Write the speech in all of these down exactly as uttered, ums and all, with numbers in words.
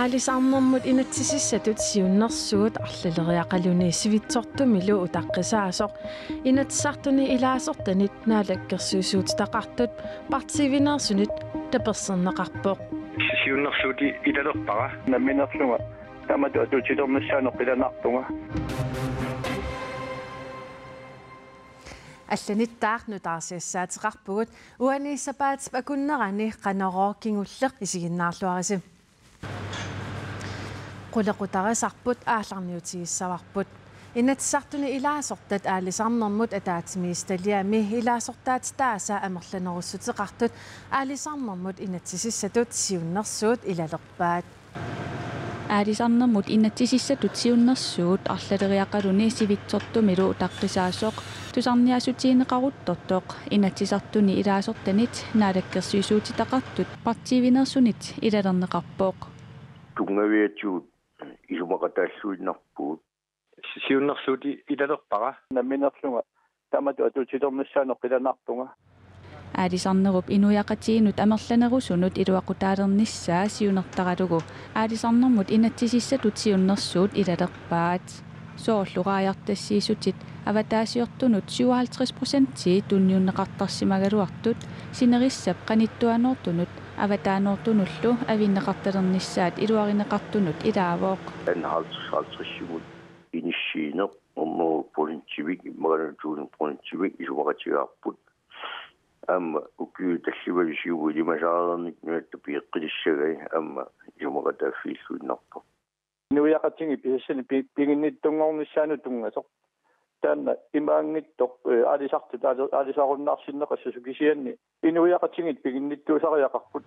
Aalisarnermut inatsisissatut siunnersuut arlaleriaqaluni sivitsortumilu utaqqisaasoq Inatsisartuni ilaasortanit naalakkersuisuutitaqartut partiivineersunit taperserneqarpoq. Siunnersuut ilalerpara. Nammineerlunga taamatut atuutilernissaanut qilanaarpunga. Allanittaaq nutaarsiassaateqarpugut, uani sapaatip akunnerani Qanorooq kingulleq isiginnaarluarisi. Qulequtarisarput aallarniutigissavarput. Inatsisartuni ilaasortat aalisarnermut ataatsimiititaliami ilaasortaatitaasa amerlanerussuteqartut aalisarnermut inatsisissatut siunnersuut ilalerpaat. Aalisarnermut inatsisissatut siunnersuut arlaleriaqaluni sivitsortumilu utaqqisaasoq tusarniaassutigineqaruttortoq Inatsisartuni ilaasortanit naalakkersuisuutitaqartut partiivineersunit ilalerneqarpoq. Tunngaviatigut isumaqataalluinnarpugut. Siunnersuut ilalerpara. Nammineerlunga taamatut atuutilernissaanut qilanaarpunga. Aalisarnerup inuiaqatigiinnut amerlanerusunut iluaqutaalernissaa siunertaralugu aalisarnermut inatsisissatut siunnersuut ilalerpaat. Soorlu raajartassiissutit avataasiortunut syvoghalvtreds procentii tunniunneqartarsimagaluartut sinerissap qanittuanoortunut avataanoortunullu avinneqartalernissaat iluarineqartunut ilaavoq. Halvtreds halvtredsimut inissiineq hundrede procentivik, immaqaluunniit tusind procentivik isumaqatigaarput. Aamma ukiut tallimat siumut ilimasaareernikut nunatta pigeqqilissagai aamma isumaqataaffiilluinnarpoq. Inuiaqatigiit pisassanik pi-, piginnittunngornissaanut tunngasoq. Taanna imaanngitsoq, eh, aalisartut aali-, aalisarunnaarsinneqassasoq, kisianni inuiaqatigiit piginnittuusariaqarput.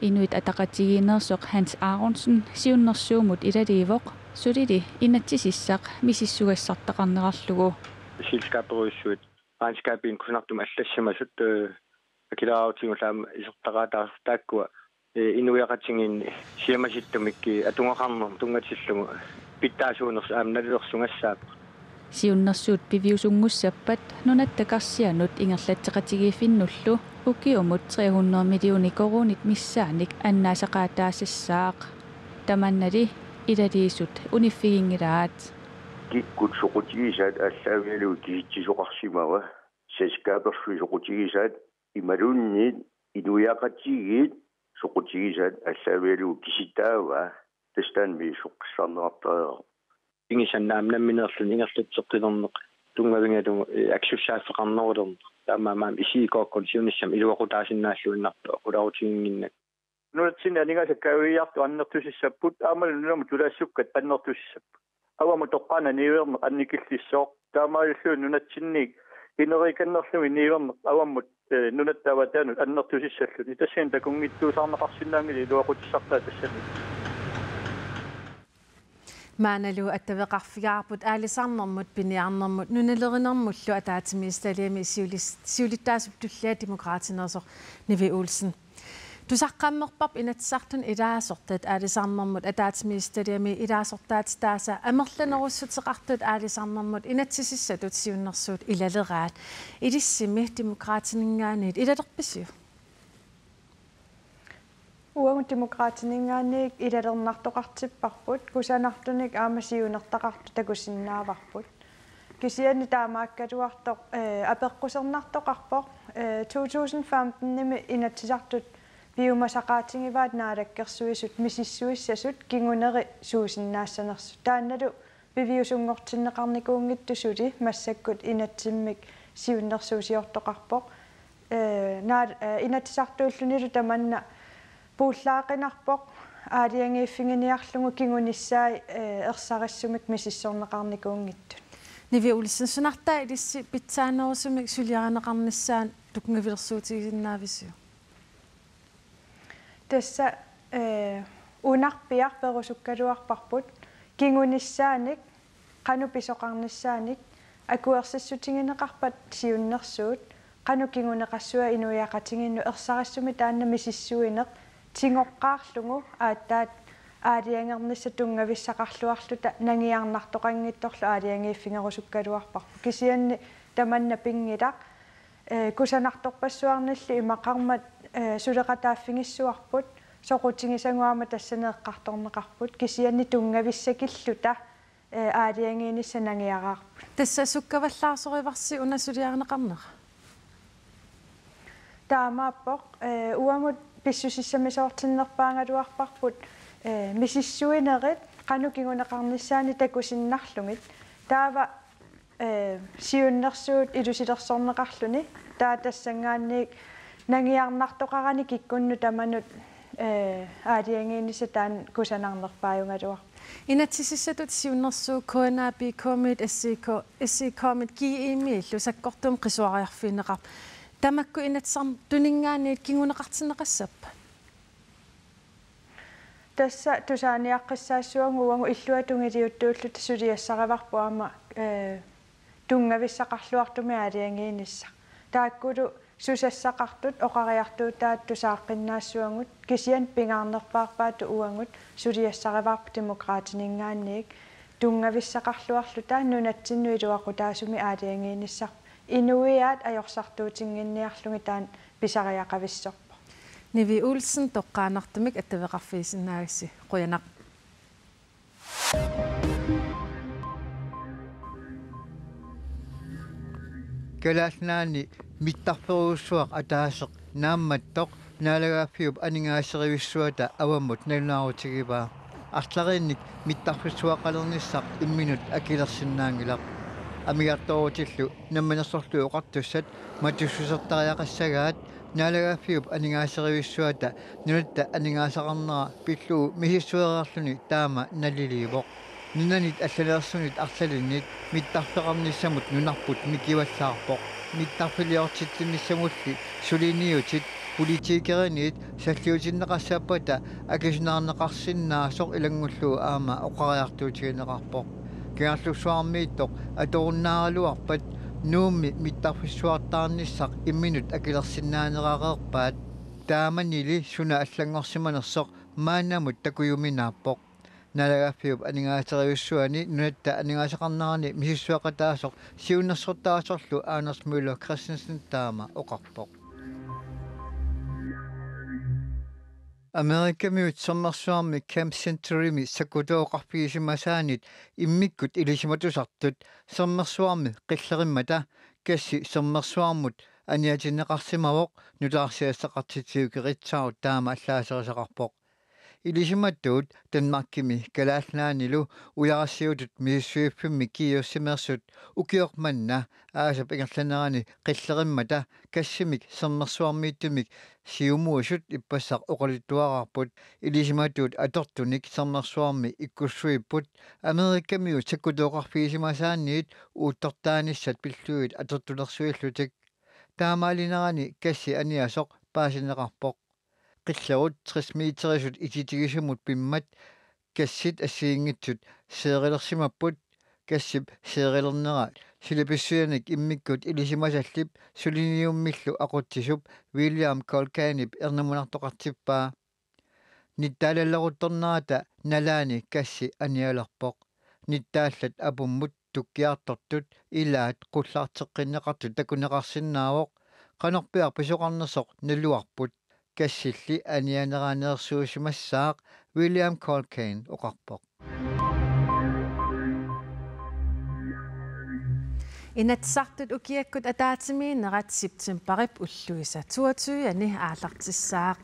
Inuit Ataqatigiinneersoq Hans Aronsen siunnersuummut ilaliivoq, sulili inatsisissaq misissugassartaqarnerarlugu. Selskaberujussuit regnskabinut kusanartumik allassimasut, eh, akileraarutigut aamma isertaqaataasut taakkua, eh, inuiaqatigiinni siammasittumik, eh, atugaqarnermut tunngatillugu pitsaasuunersut aamma nalilersugassaapput. Siunnersuut piviusunngussappat Nunatta Karsianut ingerlatseqatigiiffinnullu ukiumut tre hundrede millioner koruunit missaannik annaasaqaataasassaaq. Tamannali ilaliisut uniffiginngilaat. Kikkut soqutigisaat aallaavigalugit kisitsisoqarsimava? Selskabersuit soqutigisaat imaluunniit inuiaqatigiit soqutigisaat aallaavigalugit kisitaava? Tassa taanna misissoqqissaarneqartariaqarpoq. Pigisanni aamma nammineerluni ingerlatseqqilerneq tunngavigalugu, eh, akisussaaffeqarnerulerneq. Taamaammat aamma S I K-kkut siunissami iluaqutaasinnaalluinnartoq aqulaarutiginnginnakku. Nunatsinni aningaasat kaaviiaartut annertusissapput, aammalu nunamut tulaassukkat annertusissapput. Avammut toqqaannaq niuerneq annikillissooq. Taamaalilluni nunatsinniit ineriikannerlugit niuerneq avammut, eh, nunatta avataanut annertusissalluni. Tassani takunngitsuusaarneqarsinnaanngilaq iluaqutissartaa tassani. Maannalu attaveqarfigaarput aalisarnermut, piniarnermut, nunalerinermullu ataatsimiititaliami siulis-, siulittaasup tullia Demokraatineersoq Nivi Olsen. Tusaqqammerparput Inatsisartuni ilaasortat aalisarnermut ataatsimiititaliami ilaasortaatitaasa amerlanerussuteqartut aalisarnermut inatsisissatut siunnersuut ilaleraat. Ilissimi Demokraatininngaanniit ilalerpisiuk? Uagut Demokraatininngaanniit ilalernartoqartipparput, kusanartunik aamma siunertaqartut takusinnaavarput. Kisianni taamaakkaluartoq, eh, apeqqusernartoqarpoq, eh, to tusind femtenimi Inatsisartut piumasaqaatigivaat Naalakkersuisut misissuissasut kinguneri suusinnaassanersut. Taannalu piviusunngortinneqarnikuunngitsoq suli massakkut inatsimmik siunnersuusiortoqarpoq. Eh, naal-, eh, Inatsisartuullunilu tamanna puullaaqinarpoq aalajangiiffiginiarlugu kingunissaat, eh, ersarissumik misissorneqarnikuunngitsut. Nivi Olsen, sunartaa ilissi pitsaanerusumik suliarineqarnissaa tunngavilersuutigisinnaaviuk? Tassa, eh, unarpiaq perusukkaluarparput kingunissaanik, qanoq pisoqarnissaanik, akuersissutigineqarpat siunnersuut, qanoq kinguneqassua inuiaqatigiinnut, ersarissumik taanna misissuineq tigoqqaarlugu aatsaat aalajangernissaq tunngavissaqarluarluta nangiarnartoqanngitsorlu aalajangiiffigerusukkaluarparput. Kisianni tamanna pinngilaq, eh, kusanartorpassuarnillu imaqarmat, eh, suleqataaffigissavarput, Soqutigisagut aamma tassani eqqartorneqarput, kisianni tunngavissakilluta, ee, aalajangiinissaq nangiaraarput. Tassa sukkavallaarsoraarsi una suliarineqarnera? Taamaappoq, ee, uagut pissusissamisoortinnerpaagaluarparput, ee, misissuinerit qanoq kinguneqarnissaannik takusinnarlugit. Taava, ee, siunnersuut ilusilersorneqarluni, taava tassanngaanniit nangiarnartoqarani kikkunnut tamanut, ee, aalajangiinissaq taanna kusanarnerpaajugaluarpoq. Inatsisissatut siunnersuut K N A P K-miit S I K, S I K-miit G E-miillu sakkortuumik qisuariarfigineqarput. Tamakku Inatsisartuninngaanniit kinguneqartinneqassappat? Tassa tusaaniaqqissaassavagut uagut illuatungit iliuttuulluta suliassarivarput aamma, ee, tunngavissaqarluartumik aalajangiinissaq. Taakkulu susassaqartut oqariartuutaat tusaaqqinnaassuagut, kisianni pingaarnerpaarpaatut uagut suliassarivarput Demokraatininngaanniit tunngavissaqarluarluta nunatsinnut iluaqutaasumik aalajangiinissaq. Inuiaat ajorsartuutinnginniarlugit taanna pisariaqavissorpoq. Nivi Olsen, toqqaannartumik attaveqarfigisinnaagassi. Qujanaq. Kalaallit Nunaanni mittarferujussuaq ataaseq naammattoq naalagaaffiup aningaaserivissuata avammut nalunaarutigivaa. Arlalinnik mittarfissuaqalernissaq imminut akilersinnaanngilaq. Amigartoorutillu Namminersorlutik Oqartussat matussusertariaqassagaat naalagaaffiup aningaaserivissuata nunatta aningaasaqarnera pillugu misissuereerluni taama naliliivoq. Nunanit allaneersunit arlalinnit mittarfeqarnissamut nunarput mikivallaarpoq. Mittarfiliortitsinissamulli suliniutit politikerinit salliutinneqassappata akisunaarneqarsinnaasoq ilanngullugu aamma oqariartuutigineqarpoq. Kangerlussuarmiittoq atorunnaaraluarpat Nuummi mittarfissuartaarnissaq imminut akilersinnaanerareerpaat. Taamanili suna allanngorsimanersoq maannamut takujuminaappoq. Naalagaaffiup aningaaserivissuani nunatta aningaasaqarnerani misissueqataasoq siunnersortaasorlu Anders Møller Christensen taama oqarpoq. Amerikamiut Sermersuarmi Camp Centurymi sakkutooqarfigisimasaanit immikkut ilisimatusartut sermersuarmi qillerimmata gassi sermersuarmut aniatinneqarsimavoq, nutaarsiassaqartitsivoq Ritzau taama allaaserisaqarpoq. Ilisimatuut Danmarkimi Kalaallit Nunaannilu ularassiutut misissuiffimmik kiiussimeersut ukioq manna aasap ingerlanerani qillerimmata gassimik sermersuarmiittumik siumuusut ippassaq oqaluttuaraarput. Ilisimatuut atortunik sermersuarmi ikkussuipput Amerikamiut sakkutooqarfigisimasaanniit uuttortaanissat pillugit atortulersuillutik. Taamaalinerani gassi aniasoq paasineqarpoq. Qillerut tres meterisut ititigisumut pimmat gassit assigiinngitsut seerilersimapput. Gassip seerilernera silipissujanik immikkut ilisimasallip suliniummillu aqutsisup William Colganep ernumanartoqartippaa. Nittaalalleruttornerata nalaani gassi anialerpoq. Nittaallat apummut tukkiartortut ilaat qullarteqqinneqartut takuneqarsinnaavoq. Qanorpiaq pisoqarnersoq naluarput, gassilli anianeraaneersuusimassaaq, William Colgan oqarpoq. Inatsisartut ukiakkut ataatsimiinnerat septembarip ulluisa toogtyve-ani aallartissaaq.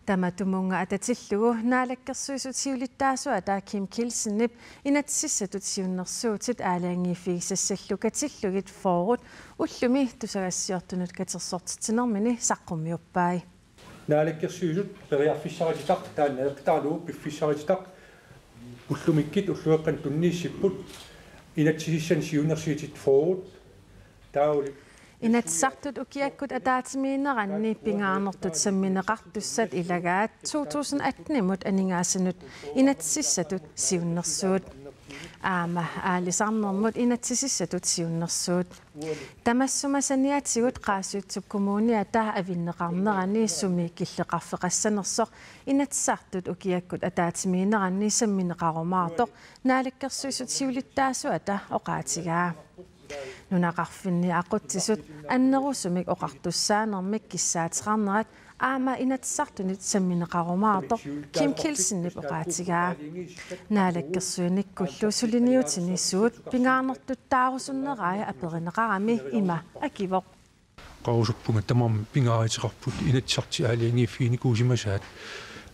Tamatumunnga atatillugu Naalakkersuisut siulittaasuata Kim Kielsenip inatsisissatut siunnersuutit aalajangiiffigisassallu katillugit fyrre ullumi tusagassiortunut katersortitsinermini saqqummiuppai. Naalakkersuisut periarfissarititaq, taanna eqqaalaarlugu piffissarititaq, ullumikkut ullueqqanut tunniussipput inatsisissani siunnersuutit fyrre, taavalu Inatsisartut ukiakkut ataatsimiinneranni pingaarnertut sammineqartussat ilagaat to tusind atten-imut aningaasanut inatsisissatut siunnersuut. Aamma aalisarnermut inatsisissatut siunnersuut. Tamassuma saniatigut Qaasuitsup Kommuniata avinneqarnerani sumi killeqarfeqassanersoq Inatsisartut ukiakkut ataatsimiinneranni sammineqarumaartoq Naalakkersuisut siulittaasuata oqaatigaa. Nunaqarfinni aqutsisut annerusumik oqartussaanermik kissaateqarnerat aamma Inatsisartunit sammineqarumaartoq Kim Kielsenip oqaatigaa. Naalakkersuinikkullu suliniutini suut pingaarnertuttaarusunnerai aperineqarami ima akivoq. Qaqorusuppunga tamarmik pingaaruteqarput Inatsisartut aalajangiiffiginikuusimasaat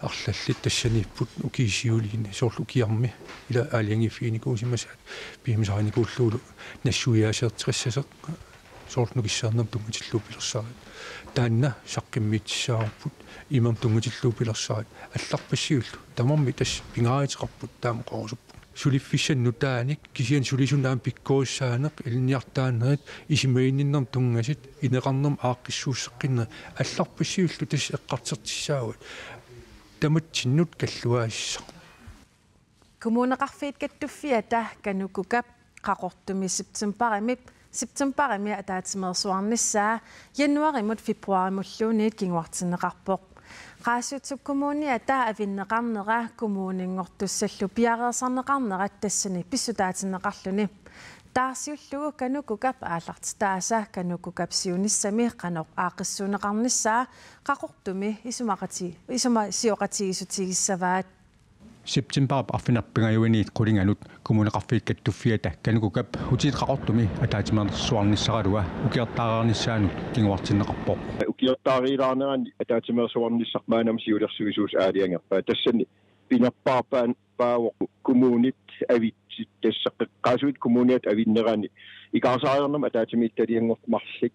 arlallit tassaniipput ukiut siuliini soorlu ukiarmi ila aalajangiiffiginikuusimasaat piumasarinikuullugulu nassuiaaseerteqassasoq soorlu nukissaarnermut tunngatillugu pilersaarutit. Taanna saqqummiussissavarput imaammat tunngatillugu pilersaarutit allarpassuillu tamarmik tassa pingaaruteqarput taama qaqorusuppunga. Suliffissanik nutaanik kisianni sulisunut aamma pikkorissaaneq ilinniartitaanerit isumaginninnermut tunngasut ineqarnermut aaqqissuusseqqinnerit allarpassuillu tassa eqqartortissaagut tamatsinnut kalluaasissaq. Kommuneqarfiit Kattuffiata KANUKOKA-p Qaqortumi septembarimi, septembarimi ataatsimeersuarnissaa januarimut februarimulluunniit kinguartinneqarpoq. Qaasuitsup Kommuniata avinneqarnera kommuninngortussallu piareersarneqarnerat tassani pissutaatinneqarluni. Taarsiullugu KANUKOKA-p aallartitaasa KANUKOKA-p siunissami qanoq aaqqissuunneqarnissaa Qaqortumi isumaqati-, isumasioqatigiissutigissavaat. Septembarip arfineq-pingajuanniit qulinganut Kommuneqarfiit Kattuffiata KANUKOKA-p Hotel Qaqortumi ataatsimeersuarnissaralua ukiortaareernissaanut kinguartinneqarpoq. Ukiortaareernerani ataatsimeersuarnissaq maannamut siulersuisuusoq aalajangerpaa. Tassani pinerpaarpaavoq kommunit avitsit, tassa Qaasuitsup Kommuniata avinnerani ikaarsaarinermut ataatsimiititalianngortut marluk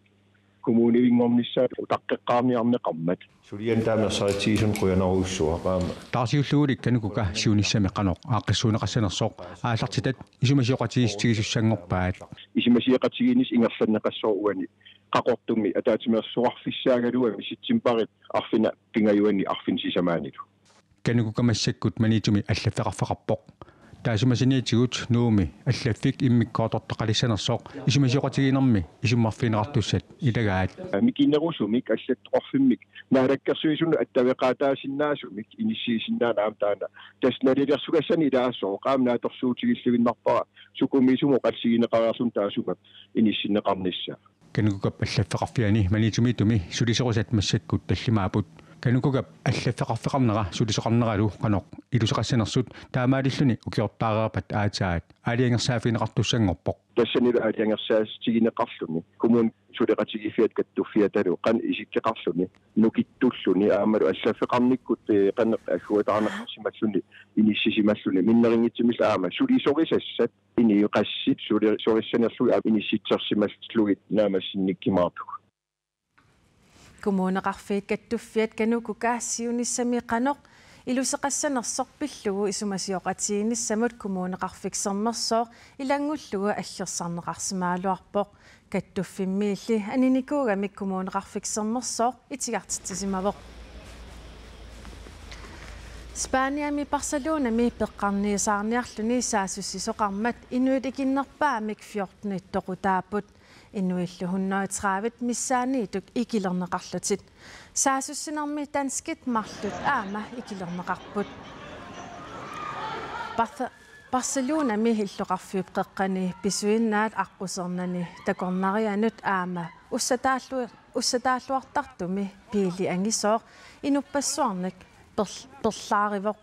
kommunivinngornissaat utaqqeqqaarniarneqarmat. Suliani taama ersaritsigisuni qujanarujussuaq aamma. Taarsiullugulik KANUKOKA siunissami qanoq aaqqissuunneqassanersoq aallartitat isumasioqatigiissutigisussanngorpaat. Isumasioqatigiinnissaq ingerlanneqassaaq uani Qaqortumi ataatsimeersuarfissaagaluami septembarip arfineq-pingajuanni arfineq-sisamaanilu. KANUKOKA massakkut Maniitsumi allaffeqarfeqarpoq. Taassuma saniatigut Nuummi allaffik immikkoortortaqalissanersoq isumasioqatigiinnermi isummerfigineqartussat ilagaat. Mikinerusumik allattoqarfimmik Naalakkersuisunut attaveqaataasinnaasumik inissiisinnaaneq aamma taanna. Tassa nalilersugassanik ilaasooq aamma naatsorsuutigiilluinnarpara sukumiisumik oqaatigineqareerluni taassuma inissinneqarnissaa. KANUKOKA-p allaffeqarfiani Maniitsumiittumi sulisorusat massakkut tallimaapput. KANUKOKA-p allaffeqarfeqarnera sulisoqarneralu qanoq iluseqassanersut taamaalilluni ukiortaareerpat aatsaat aalajangersaaffigineqartussanngorpoq. Tassanilu aalajangersaatigineqarluni Kommune Suleqatigiiffiata Kattuffiatalu qanoq isikkoqarluni nukittulluni aammalu allaffeqarnikkut, eh, qanoq agguataarneqarsimalluni inissisimalluni minnerunngitsumillu aamma sulisorisassat inuit qassit sulisorissanerlugit aamma inissitsersimallugit naammassinnikkumaartugut. Kommuneqarfiit Kattuffiat KANUKOKA siunissami qanoq iluseqassanersoq pillugu isumasioqatigiinnissamut Kommuneqarfik Sermersooq ilanngullugu aggersarneqarsimagaluarpoq. Kattuffimmiilli aninikuugamik Kommuneqarfik Sermersooq itigartitsisimavoq. Spaniami Barcelonami peqqarniisaarniarluni saassussisoqarmat inuit ikinnerpaamik fjortenit toqutaapput. Inuillu hundrede tredive missaanniittut ikilerneqarlutik. Saassussinermi danskit marluk aamma ikilerneqarput. Barce-, Barcelonami illoqarfiup qeqqani pisuinnaat aqqusernani takornarianut aamma ussataallu-, ussataalluartartumi biili angisooq inuppassuarnik perl-, perlaarivoq.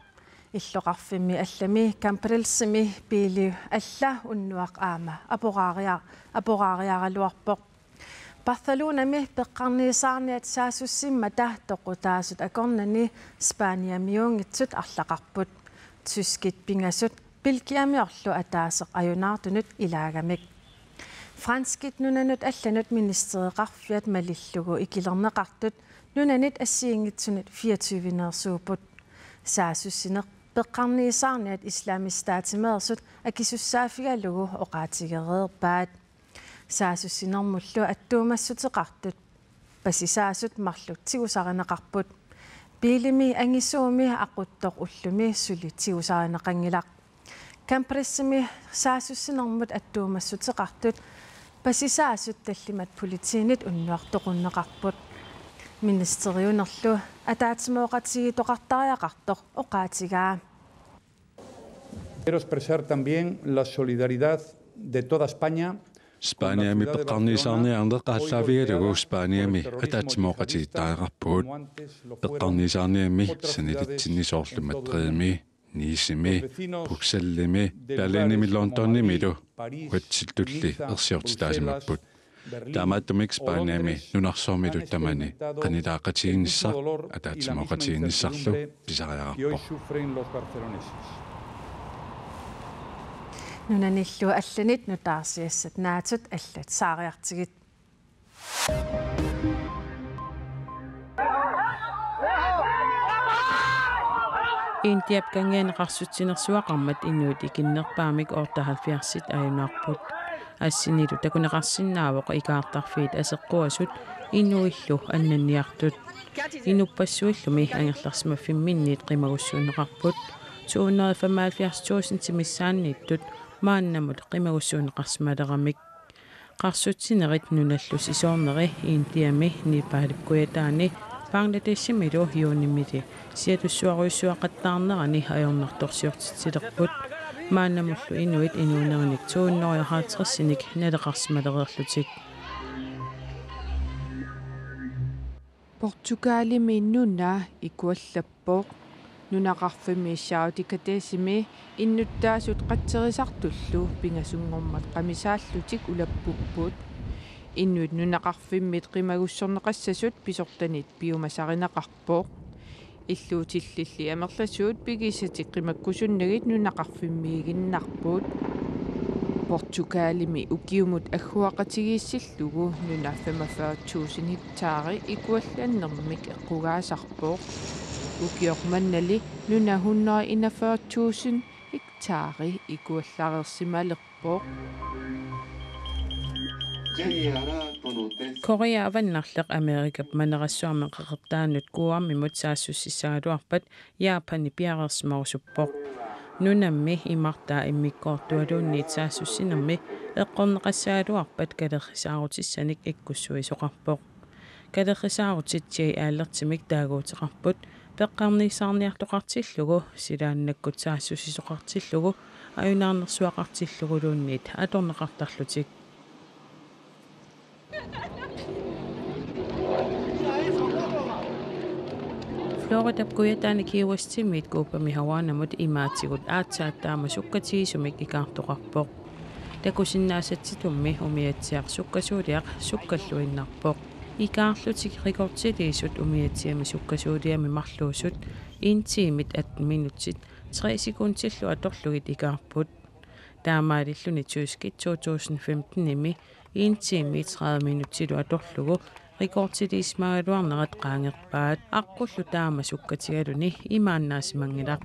Illoqarfimmi allami Cambrils-imi biili alla unnuaq aamma aporaaria-, aporaariaraluarpoq. Barcelonami peqqarniisaarniat saassussimmata toqutaasut akornanni Spaniamiunngitsut arlaqarput. Tyskit pingasut Belgiamiorlu ataaseq ajunaartunut ilaagamik. Franskit nunanut allanut ministereqarfiat malillugu ikilerneqartut nunanit assigiinngitsunit fireogtyve-neersuupput. Saassussineq peqqarniisaarniat Islamisk Stat-imeersut akisussaaffigalugu oqaatigereerpaat. Saassussinermullu attuumassuteqartut pasisaasut marluk tigusarineqarput. Biilimi angisuumi aquttoq ullumi suli tigusarineqanngilaq. Cambrils-imi saassussinermut attuumassuteqartut pasisaasut tallimat politiinit unnuaq toqunneqarput. Ministeriunerlu ataatsimooqatigiittoqartariaqartoq oqaatigaa. Quiero expresar también la solidaridad de toda España. Spaniami peqqarniisaarniarneq aallaavigalugu Spaniami ataatsimooqatigiittariaqarpugut. Peqqarniisaarniammi sanilitsinni soorlu Madridimi, Nicemi, Bruxellesimi, Berlinimi Londonimilu uatsitulli ersiortitaasimapput. Taamaattumik Spaniami nunarsuarmilu tamani qanilaaqatigiinnissaq ataatsimooqatigiinnissarlu pisariaqarpoq. Nunanillu allanit nutaarsiassat naatsut allat saariartigit. Indiap kangianik qarsutsinersuaqarmat inuit ikinnerpaamik otteoghalvfjerdsit ajunaarput. Assinilu takuneqarsinnaavoq ikaartarfiit aseqquasut inuillu annanniartut. Inuppassuillumi angerlarsimaffimminniit qimagussuunneqarput. To hundrede og femoghalvfjerds tusindit missaanniittut maannamut qimagussuunneqarsimaleramik. Qarsutsinerit nunallu sisoorneri Indiami, Nepalip kujataani, Bangladeshimilu juunimili siatussuarujussuaqattaarnerani ajornartorsiortitsilerput. Maannamullu inuit inuunerinik to hundrede og halvtredsinik naleqarsimalereerlutik. Portugalimi nuna ikuallappoq. Nunaqarfimmi São de Cacém-imi innuttaasut qatserisartullu pingasunngormat qamisaallutik ulappupput. Inuit nunaqarfimmit qimagussorneqassasut pisortanit piumasarineqarpoq. Illuutillilli amerlasuut pigisatik qimakkusunnagit nunaqarfimmiiginnarput. Portugalimi ukiumut agguaqatigiissillugu nuna femogfyrre tusind hektaari ikuallannermik eqqugaasarpoq. Ukioq mannali nuna hundrede enogfyrre tusind hektaari ikuallareersimalerpoq. Korea Avannarleq Amerikap manerassuarmi qeqertaanut Guamimut saassussissagaluarpat Japanip piareersimarusuppoq. Nunammi imartaa immikkoortualuunniit saassussinermi eqqorneqassagaluarpat kalerrisaarutissanik ikkussuisoqarpoq. Kalerrisaarutit J. Albertimik taaguuteqarput peqqarniisaarniartoqartillugu silaannakkut saassussisoqartillugu ajunaarnersuaqartilluguluunniit atorneqartarlutik. Floridap kujataani Key Westimiit Cubami Hawaiimut imaatigut aatsaat taama sukkatigisumik ikaartoqarpoq. Takusinnaasatsitummi umiatsiaq sukkasuuliaq sukkalluinnarpoq. Ikaarlutik rekordiliisut umiatsiami sukkasuuliami marluusut en timit atten minutsit tre sekundillu atorlugit ikaarput. Taamaalilluni tyskit to tusind femtenimi en timi tredive minutsilu atorlugu rekordiliissimagaluarnerat qaangerpaat. Aqqullu taama sukkatigaluni imaannaasimanngilaq.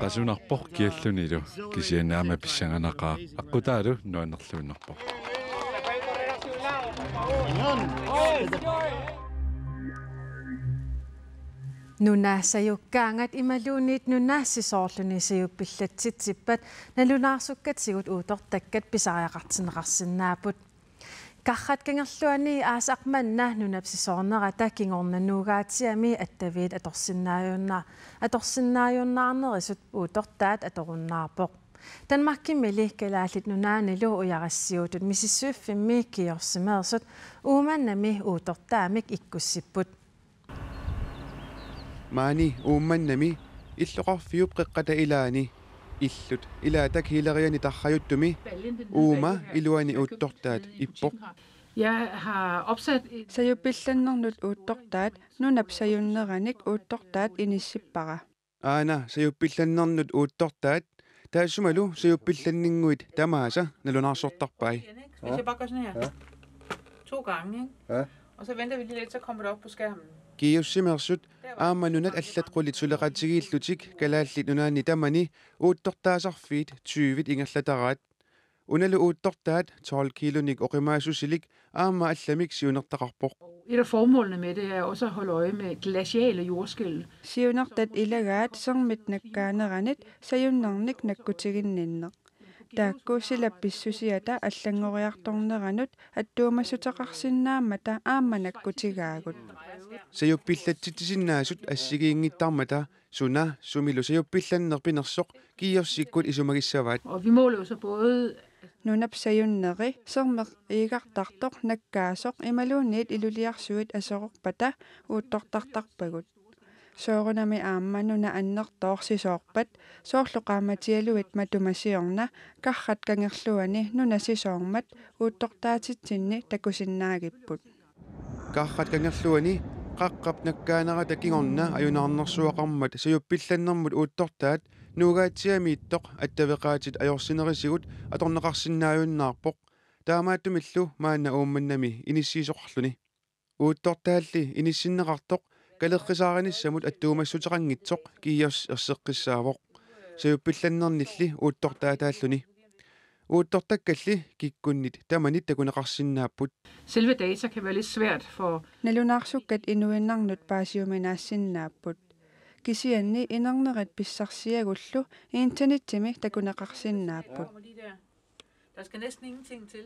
Qasunarpoq kiallunilu, kisianni aamma pissanganaqaaq, aqqutaalu nuannerluinnarpoq. Nuna sajukkaangat imaluunniit nuna sisoorluni sajuppillatsitsippat nalunaarsukkatsigut uuttortakkat pisariaqartinneqarsinnaapput. Karrat Kangerluani aasaq manna nunap sisoornerata kingorna Nuugaatsiami attaviit atorsinnaajunna-, atorsinnaajunnaarnerisut uuttortaat atorunnaarpoq. Danmarkimili Kalaallit Nunaannilu ujarassiuutut misissuiffimmi kiorsimeersut Uummannami uuttortaamik ikkussipput. Maani Uummannami illoqarfiup qeqqata ilaani illut ilaata kiileriani tarrajuttumi uuma iluani uuttortaat ippoq. Jeg har opsat et... Sajuppillannernut uuttortaat nunap sajunneranik uuttortaat inissippara. Aana sajuppillannernut uuttortaat taassumalu sajuppillanninnguit tamaasa nalunaarsortarpai. Hvis jeg bare gør sådan her. Ja. To gange, ikke? Ja. Og så venter vi lige lidt, så kommer det op på skærmen. Kiiussimeersut aamma nunat allat qulit suleqatigiillutik Kalaallit Nunaanni tamani uuttortaasarfiit tyvit ingerlataraat. Unalu uuttortaat tolv kiilunik oqimaassusilik aamma allamik siunertaqarpoq. Et af formålene med det er også at holde øje med glaciale jordskælv. Siunertat ilagaat sermit nakkaaneranit sajunnernik nakkutiginninneq. Taakku silap pissusiata allanngoriartorneranut attuumassuteqarsinnaammata aamma nakkutigaagut. Sajuppillattitsisinnaasut assigiinngittarmata suna sumilu sajuppillanneq pinersoq kiiorsikkut isumagissavaat. Og vi måler jo så både Nunap sajunneri sermeq iigartartoq nakkaasoq imaluunniit iluliarsuit aserorpata uuttortartarpagut. Soorunami aamma nuna annertooq sisoorpat, soorlu qaammatialuit matuma siorna Karrat Kangerluani nuna sisoormat uuttortaatitsinni takusinnaagipput. Karrat Kangerluani qaqqap nakkaanerata kingorna ajunaarnersuaqarmat sajuppillannermut uuttortaat Nuugaatsiamiittoq attaveqaatit ajorsinerisigut atorneqarsinnaajunnaarpoq, taamaattumillu maanna Uummannami inissiisoqarluni. Uuttortaalli inissinneqartoq kaleqqisaarinissamut attuumassuteqanngitsoq GEUS erseqqissaavoq, sajuppillannernilli uuttortaataalluni. Uuttortakkalli kikkunnit tamanit takuneqarsinnaapput. Selve data kan være lidt svært for Nalunaarsukkat inuinnarnut paasiuminaasinnaapput. Kisianni inernerit pissarsiagullu internetimi takuneqarsinnaapput. Der skal næsten ingenting til.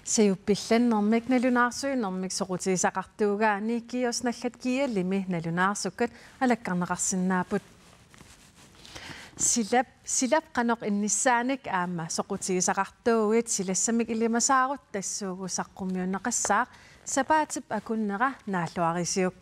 Sajuppillannermik nalunaarsuinermik soqutigisaqartuugaanni GEUS nallat gl-imi nalunaarsukkat alakkarneqarsinnaapput. Silap, silap qanoq innissaanik aamma soqutigisaqartuuguit silassamik ilimasaarut tassuugu saqqummiunneqassaaq sapaatip akunnera naalluarisiuk.